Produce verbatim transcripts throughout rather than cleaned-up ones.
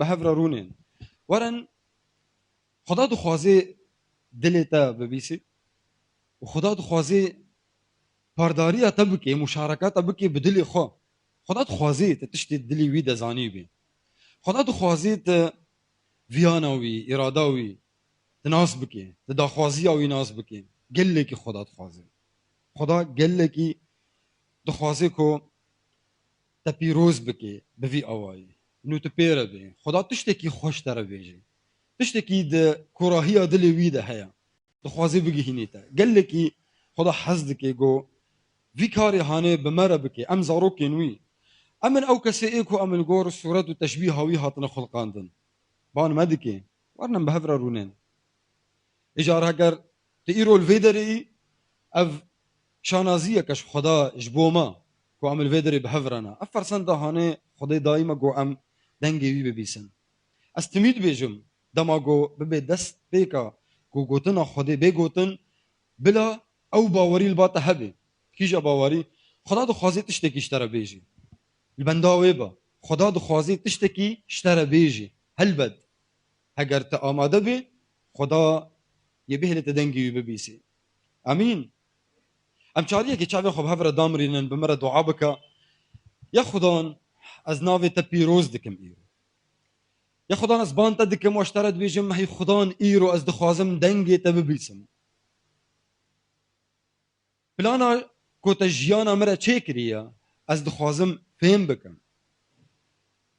bi hev re rûnên. Werin, Xweda dixwazê dilê te bibîsî û Xweda dixwazê pardariya te bike, muşareka te bike bi dilê xwe. Xweda dixwazê te tiştê dilê wî de zanîbî. Xweda dixwazê te viyana wî, îrada wî, te nas bike, te daxwaziya wî nas bike. Gelekî Xweda dixwazê. Xweda gelekî dixwazê ku te pîroz bike bi vî awayî. Nû tu pê re bê. Xweda tiştekî xweş te re bêje. Tiştekî di kurahiya dilê wî de heye. Dixwazê bigihînî te. Gelekî Xweda hez dike ku vî karê hanê bi me re bike. Em zarokên wî. Em in ew kesê ê ku em li gor sûret û teşbîha wî hatine xulqandin. Ban me dike. Wernin bi hev re rûnên. Îcar heger tu îro li vê derê yî, ev şanaziyeke ji Xweda ji bo me ku em li vê derê bi hev re ne. Ev fersenda hanê Xwedê dayî me ku em dengê wî bibîsin. Ez timî dibêjim, dema ku bibe dest pêka ku gotina Xwedê bê gotin, bila ew bawerî li ba te hebe. Kîja bawerî? Xweda dixwazê tiştekî ji te re bêjî. Li benda wê be. Xweda dixwazê tiştekî ji te re bêjî. Helbet. Heger tu amade bî, Xweda yê bihêle te dengê wî bibîsî. Amîn. Em çariyekê çavê xwe bi hev re damirînin, bi me re dua bike. Ya Xudan, ez navê te pîroz dikim îro. Ya Xudan, ez ban te dikim û ji te re dibêjim, hey Xudan, îro ez dixwazim dengê te bibîsim. Plana ku te jiyana min re çêkiriye, ez dixwazim fêm bikim.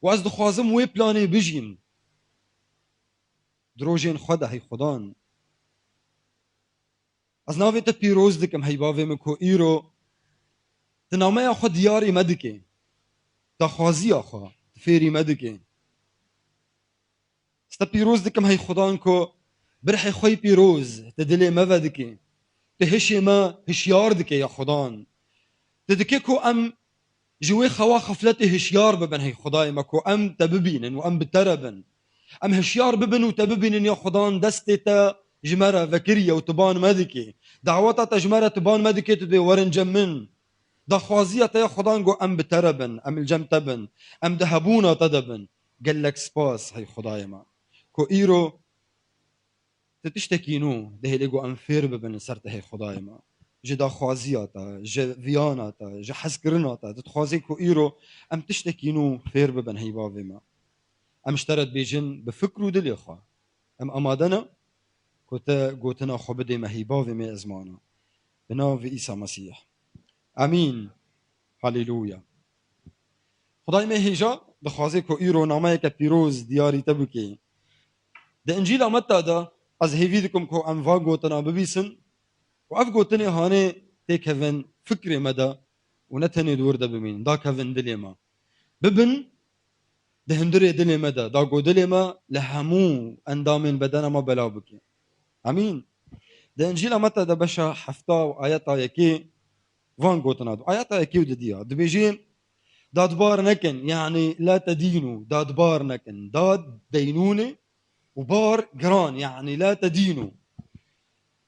Û ez dixwazim wê planê bijîm. Di rojên xwe de, hey Xudan. Ez navê te pîroz dikim, hey bavê min, ku îro tu nameya xwe diyarî me dikê. Daxwaziya xwe tu fêrî me dikê. Ez te pîroz dikim, hey Xudan, ku bi rihê xwe yî pîroz tu dilê me vedikî. Tu hişê me hişyar dikê, ya Xudan. Tu dikê ku em ji wê xewa xefletê hişyar bibin, hey Xwedayê me, ku em te bibînin û em bi te re bin. Em hişyar bibin û te bibînin, ya Xudan, destê te ji me re vekiriye û tu ban me dikê. Daweta te ji me re tu ban me dikê, tu dibê werin cem min. Daxwaziya te ya Xudan, ku em bi te re bin, em li cem te bin, em di hebûna te de bin. Gelek spas, hey Xwedayê me, ku îro tu tiştekî nû dihêlî ku em fêr bibin li ser te, hey Xwedayê me. Ji daxwaziya te, ji viyana te, ji hezkirina te, tu dixwazî ku îro em tiştekî nû fêr bibin, hey bavê me. Em ji te re dibêjin bi fikr û dilê xwe. Em amade ne ku te gotina xwe bidê me, hey bavê me ezmana. Bi navê Îsa Mesîh. Amîn. Haleluya. Xwedayê me hêja dixwaze ku îro nameyeke pîroz diyarî te bike. Di Încîla Metta de ez hêvî dikim ku em van gotina bibîsin û ev gotinê hanê têkevin fikrê me de û ne tenê di wir de bimînin, dakevin dilê me. Bibin di hundirê dilê me de, da ku dilê me li hemû endamên bedena me belav bike. Amîn. Di Încîla Metta de beşa hefta û ayeta yekê van gotina dibê. Ayeta yekê û didiya dibêjê, dadbar nekin, yanî la tedînû, dadbar nekin. Dad, deynûnê û bar, giran, yanî la tedînû.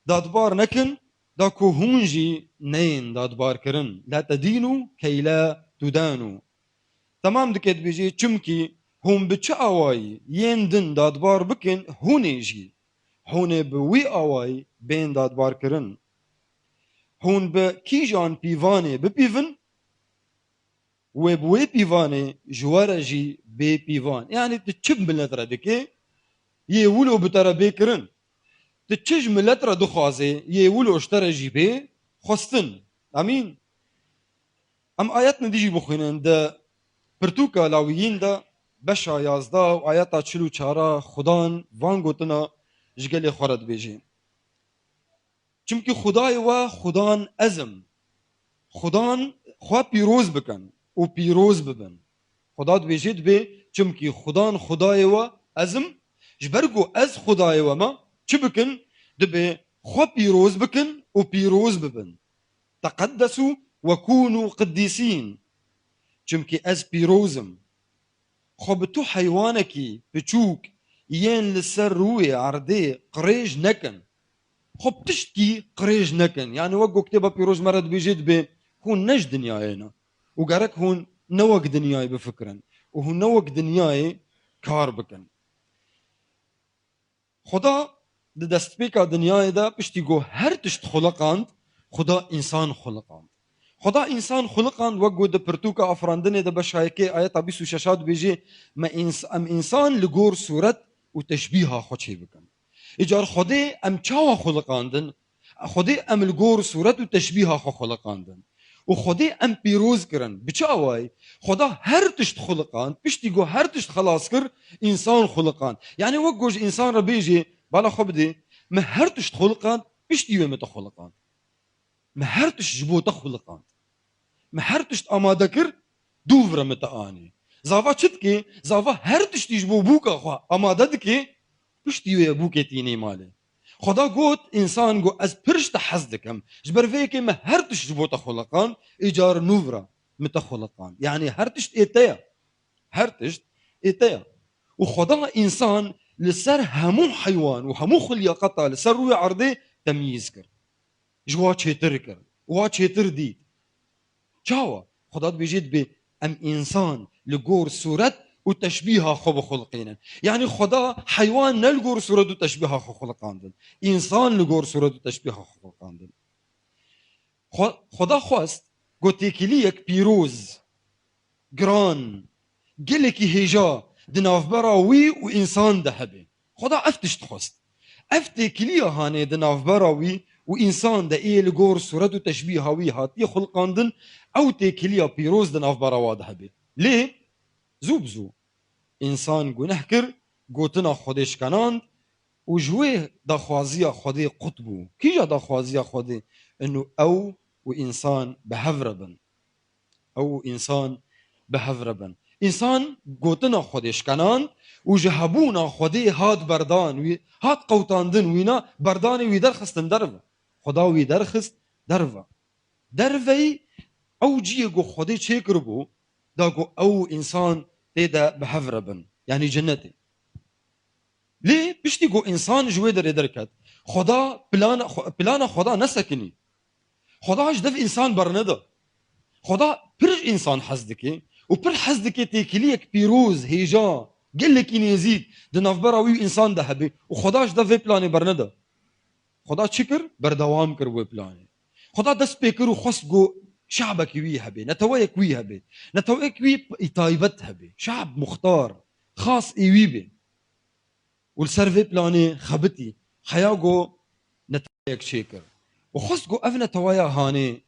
Dadbar nekin, da ku hûn jî neyên dadbar kirin. La tedînû key la tudanû. Temam dike dibêjê, çimkî hûn bi çi awayî yên din dadbar bikin, hûn ê jî, hûn ê bi wî awayî bên dadbar kirin. Hûn bi kîjan pîvanê bipîvin, wê bi wê pîvanê ji we re jî bê pîvan. Yanî tu çi milet re dikê, yê wilo bi te re bê kirin. Tu çi ji milet re dixwazê, yê wilo ji te re jî bê xwestin. Amîn. Em ayetine dî jî bixwînin di pirtûka Lawiyîn de beşa yazdeh û ayeta çil û çar a Xudan van gotina ji gelê xwe re dibêjê. Çimkî Xwedayê we Xudan ez im. Xudan xwe pîroz bikin û pîroz bibin. Xuda dibêjê dibê, çimkî Xudan Xwedayê we ez im, ji ber ku ez Xwedayê we me, çi bikin? Dibê xwe pîroz bikin û pîroz bibin. Teqeddesu we kûnû qidîsîn. Çimkî ez pîroz im. Xwe bi tu heywanekî piçûk yên li ser rûyê erdê qirêj nekin. Xwe bi tiştkî qirêj nekin. Yanî wek ku Kitêba Pîroz me re dibêje, dibê hûn ne ji dinyayê ne. Û gerek hûn ne wek dinyayê bifikirin. Û hûn ne wek dinyayê kar bikin. Xuda di destpêka dinyayê de piştî ku her tişt xuliqand, Xuda însan xuliqand. Xuda însan xuliqand, wek ku di pirtûka Afirandinê de beşa yekê ayeta bîst û şeş dibêjê, me îns-, em însan li gor sûret û teşbîha xwe çêbikin. Îcar Xwedê em çawa xuliqandin? Xwedê em li gor sûret û teşbîha xwe xuliqandin. Û Xwedê em pîroz kirin. Bi çi awayî? Xweda her tişt xuliqand, piştî ku her tişt xelas kir, însan xuliqand. Yanî wek ku ji însan re bêjê, bala xwe bidê, me her tişt xuliqand, piştî wê me te xuliqand. Me her tişt ji bo te xuliqand. Me her tişt amade kir, dûv re me te anî. Zava çi dikê? Zava her tiştî ji bo bûka xwe amade dikê, piştî wê bûkê tînê malê. Xweda got, însan got, ez pir ji te hez dikim. Ji ber vê yekê me her tişt ji bo te xuliqand, îcar nûv re me te xuliqand. Yanî her tişt ê te ye. Her tişt ê te ye. Û Xweda însan li ser hemû heywan û hemû xuliyaqeta li ser rûyê erdê temyîz kir. Ji wa çêtir kir. Wa çêtir dît. Çawa? Xweda dibêje, dibê em însan li gor sûret û teşbîha xwe bixulqînin. Yanî Xweda heywan ne li gor sûret û teşbîha xwe xuliqandin. Însan li gor sûret û teşbîha xwe xuliqandin. Xwe-, Xweda xwest ku têkiliyek pîroz, giran, gelekî hêja di navbera wî û însan de hebe. Xweda ev tişt xwest. Ev têkiliya hanê di navbera wî û însan de ê li gor sûret û teşbîha wî hatiye xulqandin, ew têkiliya pîroz di navbera wa de hebe. Lê zû bi zû însan guneh kir, gotina Xwedê şikenand û ji wê daxwaziya Xwedê qut bû. Kîja daxwaziya Xwedê? Inu ew û însan bi hev re bin. Ew û însan bi hev re bin. Însan gotina Xwedê şikenand û ji hebûna Xwedê hat berdan, wî hat qewtandin, wîna berdanê wî derxistin derve. Xweda wî derxist derve. Derveyî ew ciyê ku Xwedê çêkiribû, da ku ew û însan tê de bi hev re bin. Yanî cennetê. Lê piştî ku însan ji wê derê derket, Xweda plana, xwe-, plana Xweda nesekinî. Xweda ji dev însan berneda. Xweda pir ji însan hez dike û pir hez dike têkiliyek pîroz, hêja, gelekî nêzîk di navbera wî û însan de hebe û Xweda ji dev vê planê berneda. Xweda çi kir? Berdewam kir wê planê. Xweda dest pê kir û xwest ku şabekî wî hebe, neteweyek wî hebe, neteweyek wî taybet hebe, şab muxtar, xas ê wî be. Û li ser vê planê xebitî, heya ku neteweyek çêkir. Û xwest ku ev neteweya hanê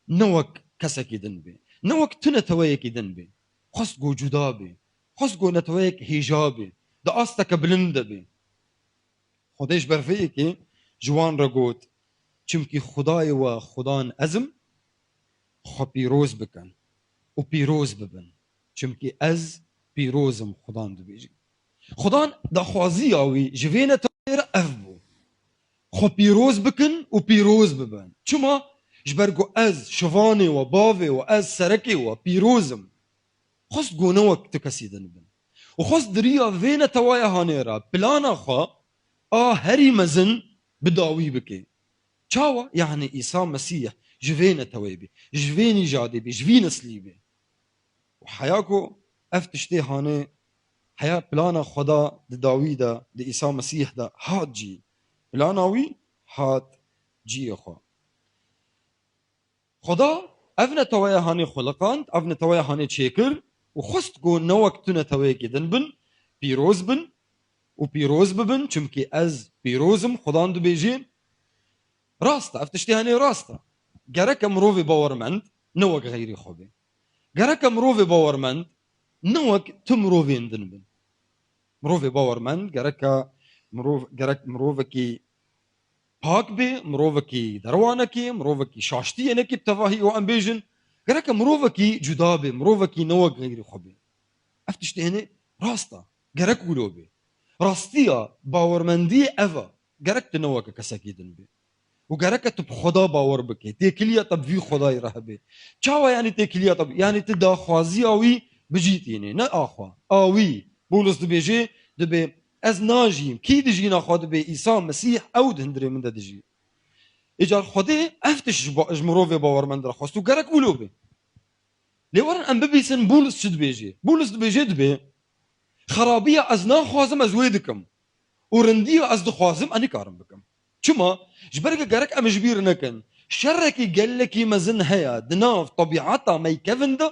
ne wek kesekî din be, ne wek tu neteweyekî din be. Xwest ku cuda be, xwest ku neteweyek hêja be, di asteke bilind de be. Xwedê ji ber vê yekê ji wan re got, çimkî Xwedayê we Xwedan ez im, xwe pîroz bikin û pîroz bibin. Çimkî ez pîroz im, Xwedan dibêje. Xwedan daxwaziya wî ji vê neteweyê re ev bû. Xwe pîroz bikin û pîroz bibin. Çima? Ji ber ku ez şivanê we, bavê we, ez serekê we, pîroz im. Xwest ku ne wek tu kesî din bin. Û xwest di riya vê netewaya hanê re plana xwe a herî mezin bi dawî bike. Çawa? Yanî Îsa Mesîh ji vê neteweyê bê, ji vê nîjadê bê, ji vî neslî bê. Û heya ku ev tiştê hanê, heya plana Xweda di dawî de, di Îsa Mesîh de hat cî. Plana wî hat ciyê xwe. Xweda ev neteweya hanê xuliqand, ev neteweya hanê çêkir û xwest ku ne wek tu neteweyekî din bin, pîroz bin û pîroz bibin, çimkî ez pîroz im, Xwedan dibêjê. Rast e, ev tiştê hanê rast e. Gereke mirovê bawermend ne wek xeyrî xwe be. Gereke mirovê bawermend ne wek tu mirovên din bin. Mirovê bawermend gereke mirov-, gerek mirovekî pak bê, mirovekî derwanekî, mirovekî şaştiyê nekî bi tevahî û em bêjin, gereke mirovekî cuda bê, mirovekî ne wek xeyrî xwe bê. Ev tiştê hene rast e. Gerek wilo bê. Rastiya bawermendiyê ev e. Gerek tu ne weke kesekî din bê. Û gereke tu bi Xweda bawer bikê. Têkiliya te bi vî Xwedayê re hebe. Çawa yanî têkiliya te bi-, yanî tu daxwaziya wî bi cî tînê. Ne a xwe. A wî. Pawlos dibêje, dibê, ez najiyim. Kî di jîna xwe dibê Îsa Mesîh, ew di hundirê min de dijî. Îcar Xwedê ev tişt ji ba-, ji mirovê bawermend re xwest û gerek wilo bê. Lê werin em bibîsin Pawlos çi dibêje. Pawlos dibêje dibê, Xerabiya ez naxwazim, ez wê dikim. Û rindiya ez dixwazim, ez nikarim bikim. Çima? Ji ber ku gerek em ji bîr nekin. Şerekî gelekî mezin heye di nav tebîata me yê kevin de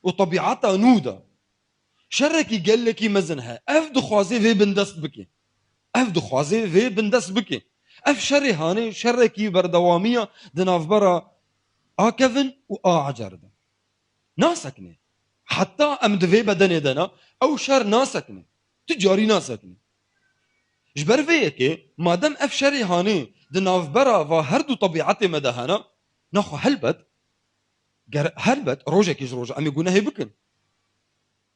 û tebîata nû de. Şerekî gelekî mezin heye. Ev dixwaze vê bindest bike. Ev dixwaze vê bindest bike. Ev şerê hanê şerekî berdewamiya di navbera a kevin û a ecer de. Nasekine. Heta em di vê bedenê de ne, ew şer nasekine. Tu carî nasekine. Ji ber vê yekê, madem ev şerê hanê di navbera va her du tebîetê me de hene, naxwe helbet, ger-, helbet rojekê ji roja em ê gunehê bikin.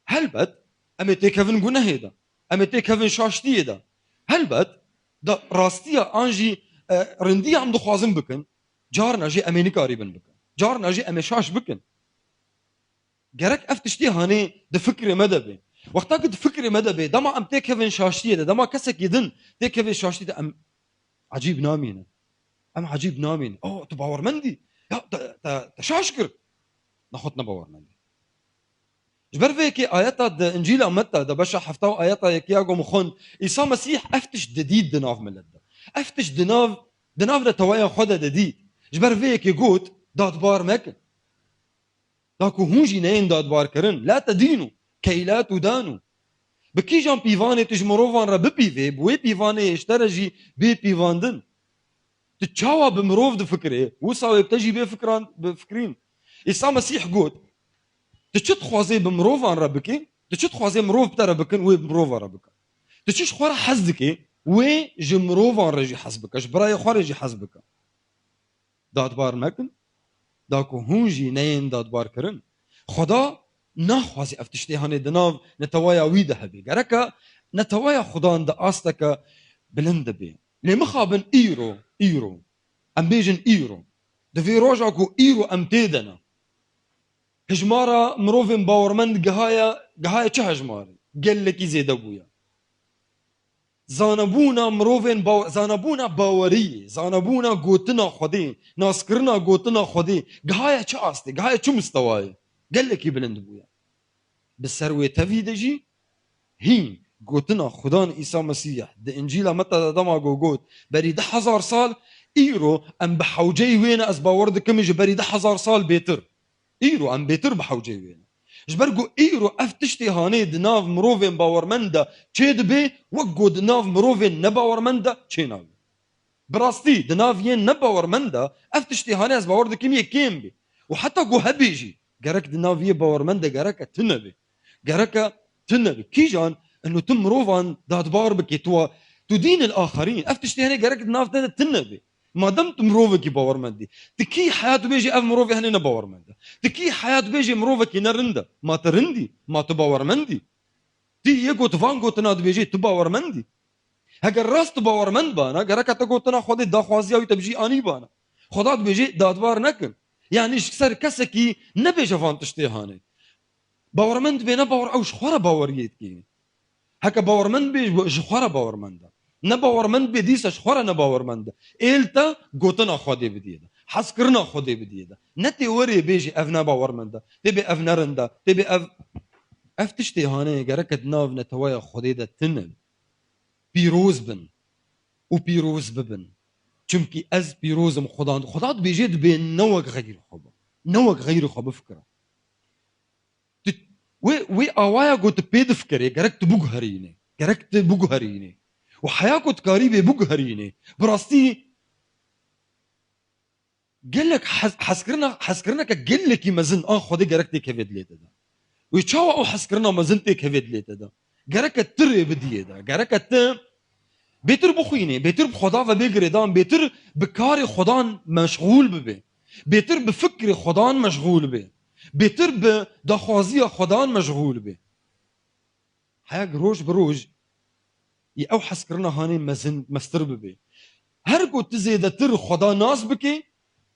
Helbet, em ê têkevin gunehê de. Em ê têkevin şaştiyê de. Helbet, da rastiya an jî, e, rindiya em dixwazin bikin, carna jî em ê nikarîbin bikin. Carna jî em ê şaş bikin. Gerek ev tiştê hanê di fikrê me de bê. Wexta ku di fikrê me de bê, dema em têkevin şaştiyê de, dema kesekî din têkeve şaştiyê de, em ecîb namînin. Em ecîb namînin. Oh, tu bawermendî? Ya, te, te, te şaş kir. Nexwe tu ne bawermendî. Ji ber vê yekê ayeta di Încîla Metta de beşa hefta û ayeta yekê ya ku min xwend, Îsa Mesîh ev tişt didît di nav milet de. Ev tişt di nav, di nav neteweya xwe de didît. Ji ber vê yekê got, dadbar mekin. Da ku hûn jî neyên dadbarkirin, la tedînû, key la tudanu. Bi kîjan pîvanê tu ji mirovan re bipîvê, bi wê pîvanê ji te re jî bê pîvandin. Tu çawa bi mirov difikirê, wisa wê bi te jî bê fikran-, bifikirîn. Îsa Mesîh got, tu çi dixwazê bi mirovan re bikî, tu çi dixwazê mirov bi te re bikin, wê bi mirovan re bike. Tu çi ji xwe re hez dikê, wê ji mirovan re jî hez bike, ji birayê xwe re jî hez bike. Dadbar mekin, da ku hûn jî neyên dadbarkirin. Xweda naxwaze ev tiştê hanê di nav netewaya wî de hebe. Gereke netewaya Xudan di asteke bilind de bê. Lê mixabin îro, îro. Em bêjin îro. Di vê roja ku îro em tê de ne. Hejmara mirovên bawermend gihaye, gihaye çi hejmarê? Gelekî zêde bûye. Zanebûna mirovên baw-, zanebûna baweriyê, zanebûna gotina Xwedê, naskirina gotina Xwedê, gihaye çi astê, gihaye çi mistewayê? Gelekî bilind bûye. Bi ser wê tevî de jî hîn gotina Xudan Îsa Mesîh di Încîla Metta de dema ku got, berî du hezar sal, îro em bi hewceyî wê ne, ez bawer dikim ji berî du hezar sal bêtir. Îro em bêtir bi hewceyî wê ne. Ji ber ku îro ev tiştê hanê di nav mirovên bawermend de çê dibe, wek ku di nav mirovên nebawermend de çê nabe. Bi rastî, di nav yên nebawermend de ev tiştê hanê ez bawer dikim yê kêm bê. Û heta ku hebê jî, gerek di nav yê bawermend de gereke tune be. Gereke tune be. Kîjan, eno tu mirovan dadbar bikê, tu wa, tu dînil axerîn. Ev tiştê hanê gerek di nav te de tune be. Madem tu mirovekî bawermend î, tu kî heya tu bêjî ev mirovê henê ne bawermend e? Tu kî heya tu bêjî mirovekî ne rind e? Ma tu rind î? Ma tu bawermend î? Tu yê ku tu van gotina dibêjî, tu bawermend î? Heger rast tu bawermend bana, gereka te gotina Xwedê daxwaziya wî te bi cî anî bana. Xweda dibêjê dadbar nekin. Yanî ji ser kesekî nebêje van tiştê hanê. Bawermend bê ne bawer, ew ji xwe re baweriyê dikê. Heke bawermend bê, ji xwe re bawermend e. Ne bawermend bê, dîsa ji xwe re ne bawermend e. Ê li te gotina Xwedê bidiyê de. Hezkirina Xwedê bidiyê de. Ne tê werê bêjî ev ne bawermend e. Tê bê ev ne rind e. Tê bê ev, ev tiştê hanê gereke di nav neteweya Xwedê de tune. Pîroz bin. Û pîroz bibin. Çimkî ez pîroz im Xudan. Xuda dibêje dibê ne wek xeyrê xwe be. Ne wek xeyrê xwe bifikire. Tu, wê, wê awaya ku tu pê difikirê, gerek tu biguherînê. Gerek tu biguherînê. Û heya ku tu karî bê biguherînê. Bi rastî gelek hez-, hezkirina, hezkirineke gelekî mezin a Xwedê gerek têkevê dilê te de. Wê çawa ew hezkirina mezin têkevê dilê te de? Gereke tu rê bidiyê de. Gereke tu bêtir bixwînê, bêtir bi Xweda ve bê girêdan, bêtir bi karê Xwedan meşxûl bibê. Bêtir bi fikrê Xwedan meşxûl bê. Bêtir bi daxwaziya Xwedan meşxûl bê. Heyek roj bi roj yê ew hezkirina hanê mezin, mestir bibê. Her ku tu zêdetir Xweda nas bikê,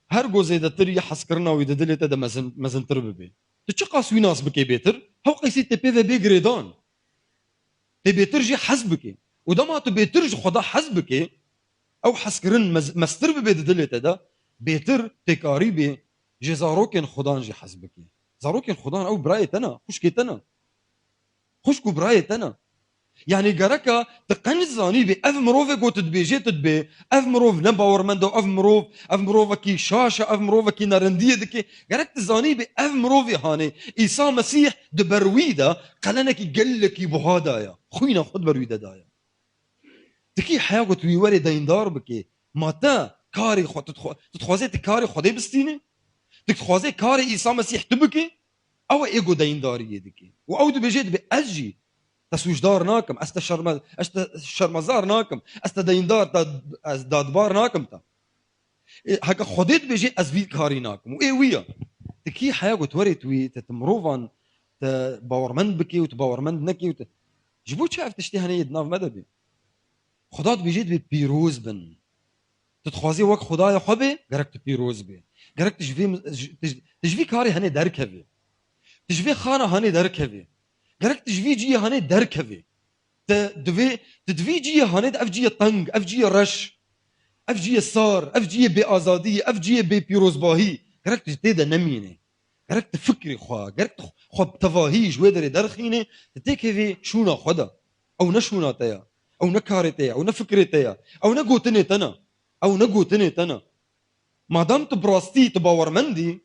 her ku zêdetir yê hezkirina wî di dilê te de mezin, mezintir bibê. Tu çiqas wî nas bikê bêtir, hew qeysî tê pê ve bê girêdan. Tê bêtir jî hez bikê. Û dema tu bêtir ji Xweda hez bikê, ew hezkirin mez-, mestir bibe di dilê te de, bêtir tê karî bê ji zarokên Xudan jî hez bikê. Zarokên Xudan ew birayê te ne, xwişkê te ne. Xwişk û birayê te ne. Yanî gereka tu qenc zanîbî, ev mirovê ku tu dibêjê tu dibê, ev mirov ne bawermend e, ev mirov, ev mirovekî şaş e, ev mirovekî nerindiyê dike. Gerek tu zanîbî ev mirovê hanê, Îsa Mesîh di ber wî de qelenekî gelekî buha daye. Xwîna xwe di ber wî de daye. Tu kî heya ku tu wî werê deyndar bikê? Ma te karê xwe, tu dixwe-, tu dixwazê tu karê Xwedê bistînî? Tu dixwazê karê Îsa Mesîh tu bikî? Ew ê ku deyndariyê dike. Û ew dibêje, dibê ez jî te sûcdar nakim, ez te şerme-, ez te şermezar nakim, ez te deyndar, te, ez dadbar nakim te. Ê, heke Xwedê dibêje, ez vî karî nakim. Û ê wî ye. Tu kî heya ku tu werê tu wî, te, tu mirovan te bawermend bikî û tu bawermend nekî û te. Ji bo çi ev tiştê hene yê di nav me de bê? Xuda dibêje, dibê pîroz bin. Tu dixwazî wek Xwedaya xwe bê, gerek tu pîroz bê. Gerek tu ji vê, tu ji, tu ji vî karê henê derkevî. Tu ji vê xana hanê derkevî. Gerek tu ji vî ciyê hanê derkevî. Te divê, tu di vî ciyê hanê de ev ciyê teng, ev ciyê reş, ev ciyê sar, ev ciyê bê azadiyê, ev ciyê bê pîrozbahî. Gerek tu ji tê de nemînî. Gerek tu fikrê xwe, gerek tu xwe bi tevahî ji wê derê derxînî, tu têkevî şûna xwe de. Ew ne şûna te ye. Ew ne karê te ye. Ew ne fikrê te ye. Ew ne gotinê te ne. Ew ne gotinê te ne. Madem tu bi rastî tu bawermend î,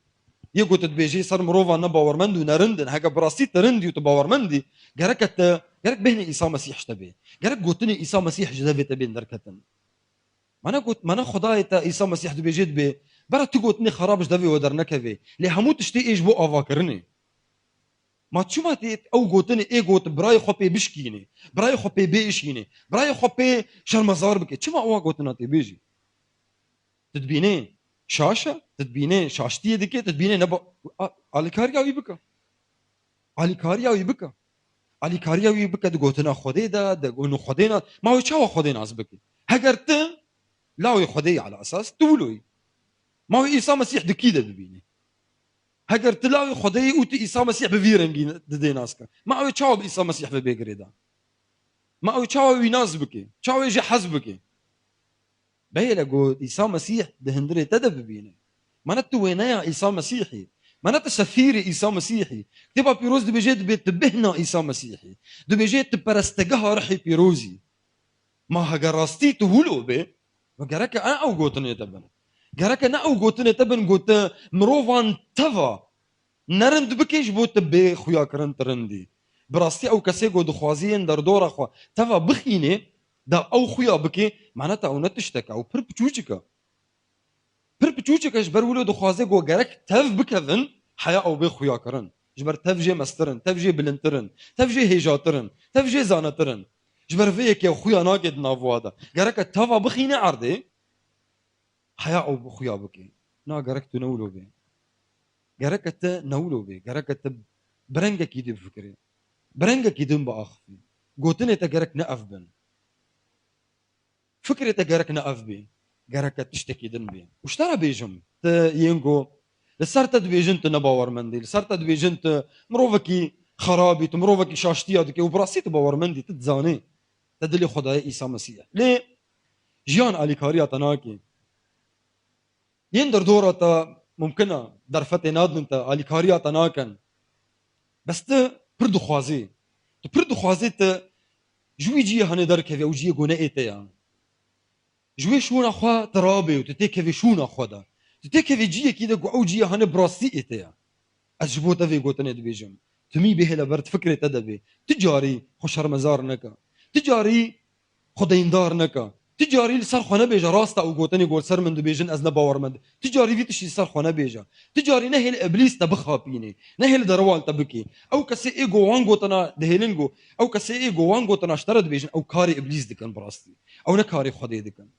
yê ku tu dibêjî ser mirovan ne bawermend û nerind in, heke bi rastî tu rind î û tu bawermend î, gereke te, gerek bêhnê Îsa Mesîh ji te bê. Gerek gotinê Îsa Mesîh ji devê te bên derketin. Mana got, mana Xwedayê te Îsa Mesîh dibêjê dibê, bera tu gotinê xerab ji devê we dernekevê. Lê hemû tiştê ê ji bo avakirinê. Ma çima tê ew gotinê ê got, birayê xwe pê bişkînê, birayê xwe pê bêişînê, birayê xwe pê şermezar bike? Çima ewa gotina tê bêjî? Tu dibînê şaş e, tu dibînê şaştiyê dike, tu dibînê ne ba-, a-, alîkariya wî bike. Alîkariya wî bike. Alîkariya wî bike di gotina Xwedê de, di gon û Xwedê nas. Ma wê çawa Xwedê nas bike? Heger tu lawê Xwedê yî ala esas, tu wilo yî. Ma wê Îsa Mesîh di kî de bibînî? Heger tu lawê Xwedê yî û tu Îsa Mesîh bi vî rengî didê nas ke, ma ew ê çawa bi Îsa Mesîh ve bê girêdan? Ma ew çawa wî nas bike? Çawa wê jê hez bike? Bihêle ku Îsa Mesîh di hundirê te de bibîne. Mana tu wêneya Îsa Mesîhî. Mana tu sefîrê Îsa Mesîhî. Kitêba Pîroz dibêje, dibê tu bêhna Îsa Mesîhî. Dibêje tu perestegeha Rihê Pîrozî. Ma heger rastî tu wilo bê, ve gereke ne ew gotinê te bin. Gereke ne ew gotinê te bin ku tu mirovan teva nerind bikê ji bo tu bê xuyakirin tu rind î. Bi rastî ew kesê ku dixwazî yên derdora xwe teva bixînê, da ew xuya bikê, mana te ew ne tiştek e, ew pir piçûçik e. Pir piçûçik e, ji ber wilo dixwaze ku gerek tev bikevin, heya ew bê xuyakirin. Ji ber tev jê mestir in, tev jê bilindtir in, tev jê hêjatir in, tev jê zanetir in. Ji ber vê yekê xuya nake di nav wa de. Gereke teva bixîne erdê, heya ew bi xuya bike. Na, gerek tu ne wilo bê. Gereke te ne wilo bê. Gereke te bi rengekî din bifikirî. Bi rengekî din biaxifî. Gotinê te gerek ne ev bin. Fikrê te gerek ne ev bê. Gereke tiştekî din bê. Û ji te re bêjim, tu yên ku li ser te dibêjin tu nebawermend î, li ser te dibêjin tu mirovekî xerab î, tu mirovekî şaştiya dikî û bi rastî tu bawermend î, tu dizanî te dilê xwe daye Îsa Mesîh. Lê jiyan alîkariya te nake. Yên derdora te mumkin e derfetê nadin te, alîkariya te nakin. Bes tu pir dixwazî. Tu pir dixwazî tu ji wî ciyê hanê derkevî, ew ciyê ku ne ê te ye. Ji wê şûna xwe tu rabê û tu têkevî şûna xwe de. Tu têkevî ciyekî de ku ew ciyê hanê bi rastî ê te ye. Ez ji bo te vê gotinê dibêjim. Tu mî bihêle ber di fikrê te de bê. Tu carî xwe şermezar neke. Tu carî xwe deyndar neke. Tu carî li ser xwe nebêje, rast e ew gotinê ku li ser min dibêjin ez ne bawermend im. Tu carî vî tiştî li ser xwe nebêje. Tu carî nehêl îblîs te bixapînê. Nehêl derewa li te bikê. Ew kesê ê ku wan gotina dihêlin ku, ew kesê ê ku wan gotina ji te re dibêjin, ew karê îblîs dikin bi rastî. Ew ne karê Xwedê dikin.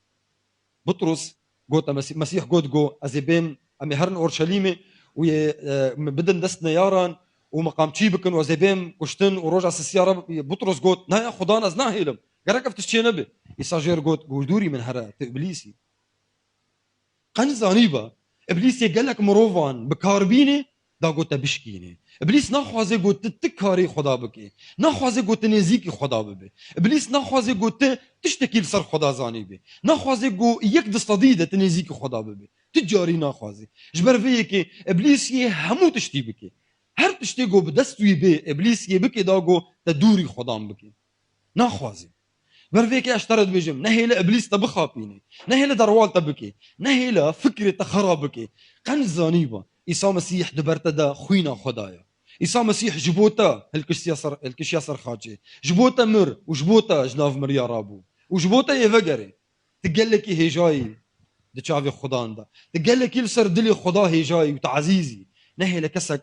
Butrus got, Mesî-, Mesîh got, got, ez ê bêm, em ê herin Orşelîmê û yê, e, min bidin dest neyaran û min qamçî bikin û ez ê bêm kuştin û roja sisiya re bi-, Butrus got, na ya Xudan ez nahêlim. Gerek ev tişt çê nebe. Îsa jê re got, got, dûrî min here, tu îblîs î. Qenc zanîba, îblîsê gelek mirovan bi kar bînê, da ku te bişkînê. Îblîs naxwaze ku tu, tu karê Xweda bikê. Naxwaze ku tu nêzîkî Xweda bibê. Îblîs naxwaze ku tu tiştekî li ser Xweda zanîbê. Naxwaze ku yek di sedî de tu nêzîkî Xweda bibê. Tu carî naxwaze. Ji ber vê yekê Îblîs yê hemû tiştî bike. Her tiştê ku bi dest wî bê, Îblîs yê bikê da ku te dûrî Xudan bikê. Naxwazî. Ber vê yekê ez ji te re dibêjim, nehêle Îblîs te bixapînê. Nehêle derwal te bikê. Nehêle fikrê te xera bikê. Qenc zanîba, Îsa Mesîh di ber te de xwîna Xweda ye. Îsa Mesîh ji bo te hilkiştiya ser, hilkişiya ser xaçê. Ji bo te mir û ji bo te ji nav miriya rabû. Û ji bo te yê vegerê. Tu gelekî hêjayî di çavê Xudan de. Tu gelekî li ser dilê Xuda hêjayî û tu ezîz î. Nehêle kesek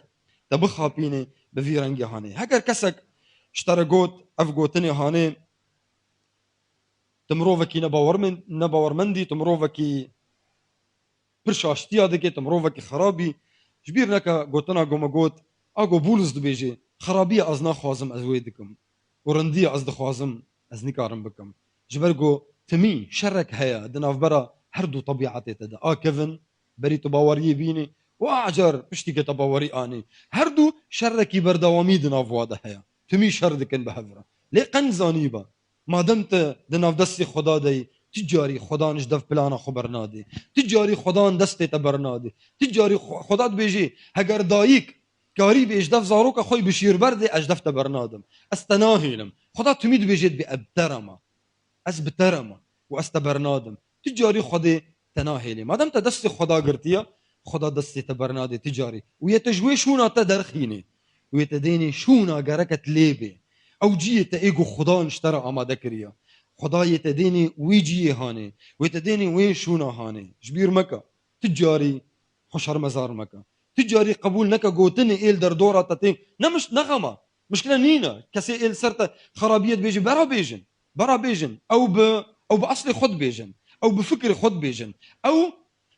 te bixapînê bi vî rengê hanê. Heger kesek ji te re got, ev gotinê hanê, tu mirovekî nebawermend-, nebawermend î, tu mirovekî pir şaştiya dike, tu mirovekî xerab î. Ji bîr neke gotina ku me got, a ku Bûlis dibêje, xerabiya ez naxwazim, ez wê dikim. Û rindiya ez dixwazim, ez nikarim bikim. Ji ber ku timî şerek heye di navbera her du tebîetê te de. A kevin, berî tu baweriyê bînî, û a ecer piştî ke te bawerî anî. Her du şerekî berdewamî di nav wa de heye. Timî şer dikin bi hev re. Lê qenc zanîba, madem tu di nav destê Xweda de yî, tu carî Xwedan ji dev plana xwe bernadê. Tu carî Xwedan destê te bernadê. Tu carî Xwe-, Xweda dibêjê, heger dayik karî bê ji dev zaroka xwe yî bi şîr berdê, ez ji dev te bernadim. Ez te nahêlim. Xweda timî dibêjê dibê, ez bi te re me. Ez bi te re me û ez te bernadim. Tu carî Xwedê te nahêlê. Madem te destê Xweda girtiye, Xweda destê te bernadê tu carî. Û yê te ji wê şûna te derxînê. Û yê te dênê şûna gereke tu lê bê. Ew ciyê te ê ku Xudan ji te re amade kiriye. Xuda yê te dênê wê ciyê hanê. Wê te dênê wê şûna hanê. Ji bîr meke. Tu carî xwe şermezar meke. Tu carî qebûl neke gotinê ê li derdora te tên. Ne miş-, ne xema. Mişkile nîne. Kesê ê li ser te xerabiyê dibêje, bera bêjin. Bera bêjin. Ew bi, ew bi eslê xwe dibêjin. Ew bi fikrê xwe dibêjin. Ew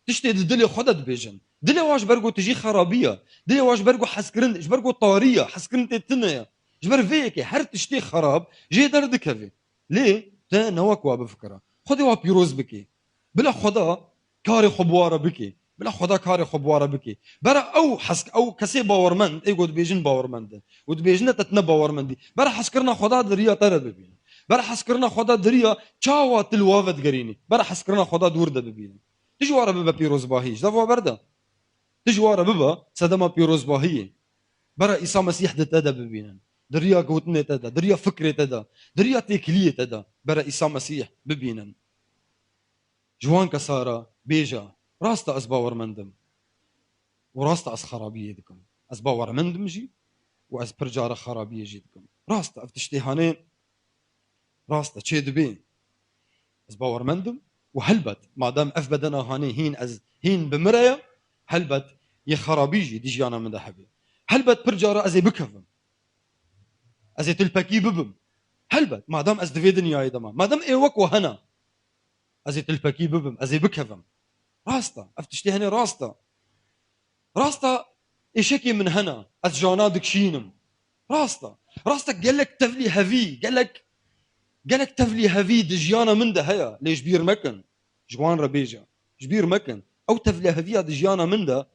tiştê di dilê xwe de dibêjin. Dilê wa ji ber ku tu jî xerabiye. Dilê wa ji ber ku hezkirin, ji ber ku tarî ye, hezkirin tê tune ye. Ji ber vê yekê her tiştê xerab jê derdikeve. Lê te ne wek wa bifikire. Xwedê wa pîroz bike. Bila Xweda karê xwe bi wa re bike. Bila Xweda karê xwe bi wa re bike. Bera ew hes-, ew kesê bawermend, ê ku dibêjin bawermend in. Û dibêjin te tine bawermendî. Bera hezkirina Xweda di riya te de bibînin. Bera hezkirina Xweda di riya çawa tu li wa vedigerînî. Bera hezkirina Xweda dûr de bibînin. Tu ji wa re bibe pîrozbahî. Ji dev wa berde. Tu ji wa re bibe sedema pîrozbahiyê. Bera Îsa Mesîh di te de bibînin. Di riya gotinê te de, di riya fikrê te de, di riya têkiliyê te de. Bera Îsa Mesîh bibînin. Ji wan kesa re bêje, rast e ez bawermend im. Û rast e ez xerabiyê dikim. Ez bawermend im jî û ez pir cara xerabiyê jî dikim. Rast e ev tiştê hanê, rast e çê dibê. Ez bawermend im û helbet, madem ev bedena hanê hîn ez, hîn bi min re ye, helbet yê xerabî jî di jiyana min de hebe. Helbet pir cara ez ê bikevim. Ez ê tilpekî bibim. Helbet, madem ez di vê dinyayê de me, madem ê wek we hene, ez ê tilpekî bibim, ez ê bikevim. Rast e, ev tiştê hene rast e. Rast e, êşekê min hene, ez jana dikişînim. Rast e. Rast e, gelek tevlî hevî, gelek, gelek tevlî hevî di jiyana min de heye, lê ji bîr mekin. Ji wan re bêje, ji bîr mekin. Ew tevlî heviya di jiyana min de,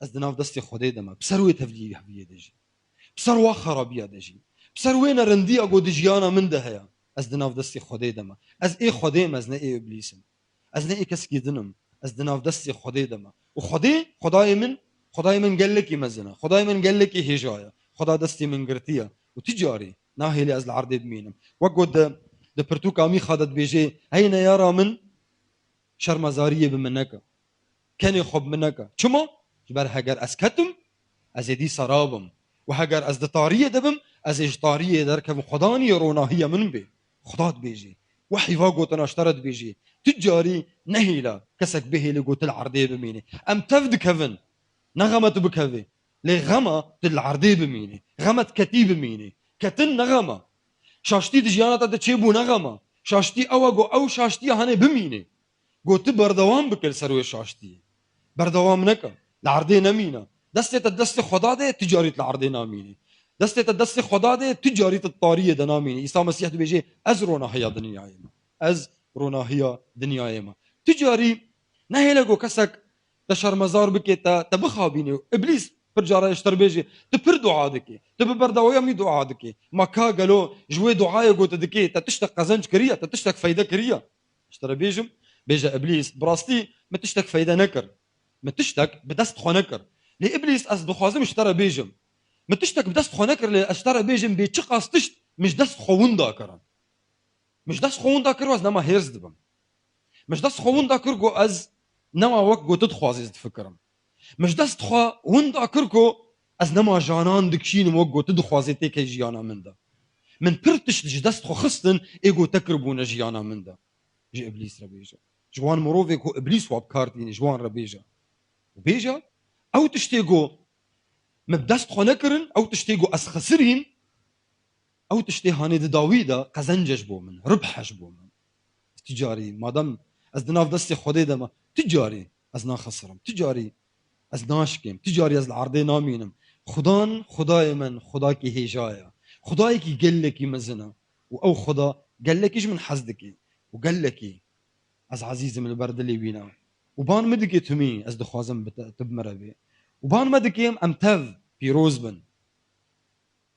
ez di nav destê Xwedê de me. Bi ser wê tevlî heviyê de jî. Bi ser wa xerabiya de jî. Bi ser wê nerindiya ku di jiyana min de heye. Ez di nav destê Xwedê de me. Ez ê Xwedê me, ez ne ê Îblîs im. Ez ne ê kesekî din im. Ez di nav destê Xwedê de me. Û Xwedê, Xwedayê min, Xwedayê min gelekî mezin e. Xwedayê min gelekî hêja ye. Xweda destê min girtiye. Û tu carî nahêlî ez li erdê bimînim. Wek ku di, di pirtûka Mîxa de dibêjê, hey neyara min, şermezariyê bi min neke. Kenê xwe bi min neke. Çima? Ji ber heger ez ketim, ez ê dîsa rabim. Û heger ez di tariyê de bim, ez ê ji tariyê derkevim. Xweda niye ronahiya min bê. Xweda dibêjê. Wehî va gotina ji te re dibêjê. Tu carî nehêle kesek bihêle ku tu li erdê bimînî. Em tev dikevin. Ne xema tu bikevî. Lê xema tu li erdê bimînî. Xema tu ketî bimînî. Ketin ne xema. Şaştî di jiyana te de çêbû ne xema. Şaştî ew e ku ew şaştiya hanê bimînî. Ku tu berdewam bike li ser wê şaştiyê. Berdewam neke. Li erdê nemîne. Destê te destê Xweda de ye, tu carî li erdê namînî. Destê te destê Xweda de ye, tu carî di tariyê de namînî. Îsa Mesîh dibêje, ez ronahiya dinyayê me. Ez ronahiya dinyayê me. Tu carî nehêle ku kesek te şermezar bike, te, te bixabîne. Îblîs pir cara ji te re bêje, tu pir dua dike. Tu bi berdewamî dua dike. Ma ka gelo ji wê duayê ku tu dike, te tiştek qezenc kiriye, te tiştek feyde kiriye? Ji te re bêjim, bêje Îblîs, bi rastî min tiştek feyde nekir. Min tiştek bi dest xwe nekir. Lê Îblîs, ez dixwazim ji te re bêjim. Min tiştek bi dest xwe nekir, lê ez ji te re bêjim, bê çiqas tişt min ji dest xwe winda kirin. Min ji dest xwe winda kir û ez nema hêrs dibim. Min ji dest xwe winda kir ku ez nema wek ku tu dixwazî ez difikirim. Min ji dest xwe winda kir ku ez nema janan dikişînim wek ku tu dixwazî têke jiyana min de. Min pir tişt ji dest xwe xistin ê ku te kiribûne jiyana min de. Ji Îblîs re bêje. Ji wan mirovê ku Îblîs wa bi kar tînî, ji wan re bêje. Û bêje, ew tiştê ku min bi dest xwe nekirin, ew tiştê ku ez xisirîm, ew tiştê hanê di dawî de qezenc e ji bo min, ribh e ji bo min. Ti carî, madem ez di nav destê Xwedê de me, ti carî ez naxisirim, ti carî ez naşkêm, ti carî ez li erdê namînim. Xudan, Xudayê min, Xudakî hêja ye. Xudayekî gelekî mezin e. Û ew Xuda gelekî ji min hez dike. Û gelekî ez ezîz im li ber dilê wî ne. Û ban min dike timî, ez dixwazim bi te, tu bi min re bê. Û ban me dike em tev pîroz bin.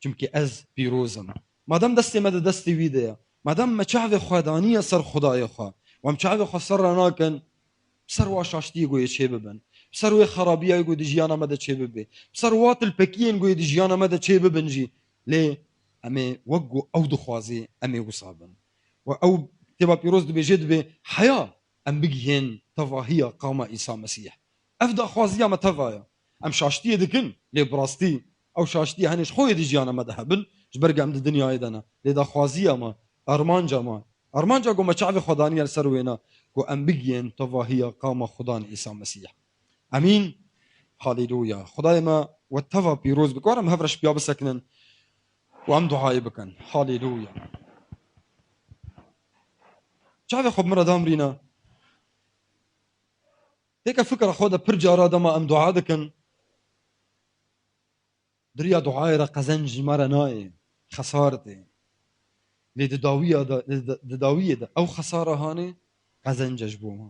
Çimkî ez pîroz im. Madem destê me di destê wî de ye, madem me çavê xwe daniye ser Xwedayê xwe, û em çavê xwe ser re nakin, bi ser wa şaştiyê ku yê çê bibin, bi ser wê xerabiyayê ku di jiyana me de çê bibe, bi ser wa tilpekiyên ku yê di jiyana me de çê bibin jî, lê em ê wek ku ew dixwazî, em ê wisa bin. Û ew kitêba pîroz dibêje, dibê, heya em bigihên tevahiya qama Îsa Mesîh. Ev daxwaziya me teva ye. Em şaştiyê dikin, lê bi rastî ew şaştiyê henê ji xwe yê di jiyana me de hebin, ji ber ku em di dinyayê de ne. Lê daxwaziya me, armanca me, armanca ku me çavê xwe daniye li ser wê ne, ku em bigiyên tevahiya qama Xudan Îsa Mesîh. Emîn. Halîluya. Xwedayê me we teva pîroz bike. Were em hev re ji piya bisekinin û em duayê bikin. Halîluya. Çavê xwe bi min re damrîne. Têke fikra xwe de pir cara dema em dua dikin, di riya duayê re qezenc ji me re nayê, xesar tê. Lê di dawiya de, di, di, di dawiyê de ew xesara hanê qezenc e ji bo me.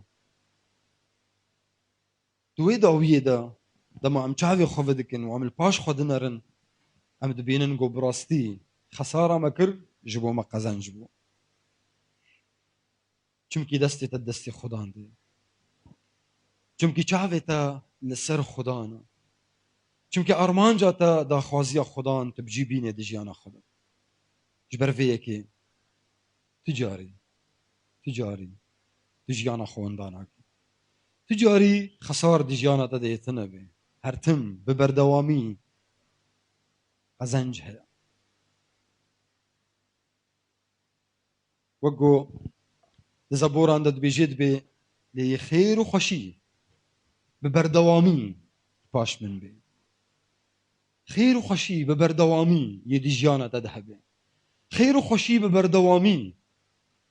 Di wê dawiyê de dema em çavê xwe vedikin û em li paş xwe dinerin, em dibînin ku bi rastî xesara me kir ji bo me qezenc bû. Çimkî destê te destê Xudan de. Çimkî çavê te li ser Xudan e. Çimkî armanca te daxwaziya Xudan tu bi cî bînê di jiyana xwe de. Ji ber vê yekê tu carî, tu carî, tu jiyana xwe winda nakî. Tu carî xesar di jiyana te de yê tune be. Her tim bi berdewamî qezenc heye. Wek ku di zeboran de dibêje dibê, lê yê xêr û xweşî bi berdewamî paş min bê. Xêr û xweşî bi berdewamî yê di jiyana te de hebe. Xêr û xweşî bi berdewamî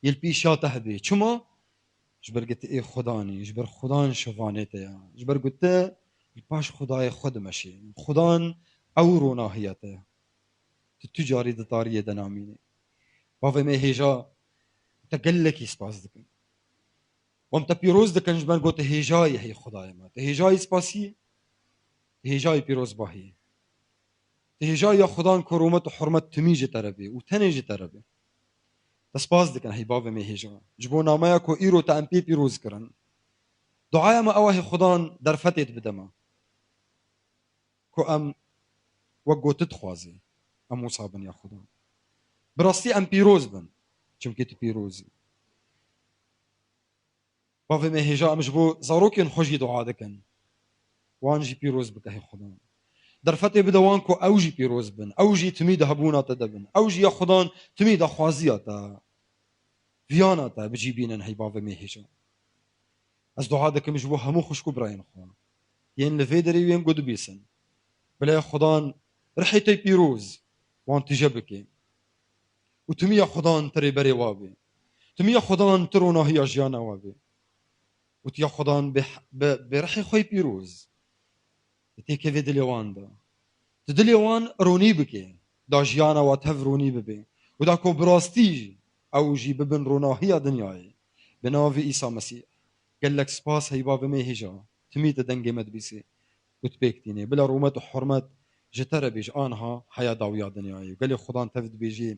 yê li pêşiya te hebe. Çima? Ji ber ku tu ê Xudan î, ji ber Xudan şivanê te ye. Ji ber ku tu li paş Xwedayê xwe dimeşî. Xudan ew ronahiya te ye. Tu tu carî di tariyê de namînî. Bavê me hêja, te gelekî spas dikin. Em te pîroz dikin ji ber ku tu hêjayî hey Xwedayê me. Tu hêjayî spasiyê, tu hêjayî pîrozbahiyê. Tu hêjayî ya Xudan ku rûmet û hurmet timî ji te re bê û tenê ji te re bê. Te spas dikin hey bavê me hêja. Ji bo nameya ku îro te em pê pîroz kirin. Duaya me ew e hey Xudan derfetê bide me. Ku em wek ku tu dixwazî, em wisa bin ya Xudan. Bi rastî em pîroz bin. Çimkî tu pîroz î. Bavê me hêja em ji bo zarokên xwe jî dua dikin. Wan jî pîroz bike hey Xudan. Derfetê bide wan ku ew jî pîroz bin. Ew jî timî di hebûna te de bin. Ew jî ya Xudan timî daxwaziya te, viyana te bi cî bînin hey bavê me hêja. Ez dua dikim ji bo hemû xwişk û birayên xwe. Yên li vê derê yên ku dibîsin. Bila Xudan rihê te pîroz wan tije bike. Û timiya Xudan ti rêberê wa bê. Timiya Xudan ti ronahiya jiyana wa bê. Û tiya Xudan bi, bi, bi rihê xwe pîroz. Têkevê dilê wan de. Tu dilê wan ronî bike. Da jiyana wa tev ronî bibe. Û da ku bi rastî jî ew jî bibin ronahiya dinyayê. Bi navê Îsa Mesîh. Gelek spas hey bavê me hêja. Timî te dengê me dibîsê. Û tu pêk tînê. Bila rûmet û hurmet ji te re bê ji aniha heya dawiya dinyayê. Gelê Xudan tev dibêjê.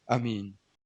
Emîn.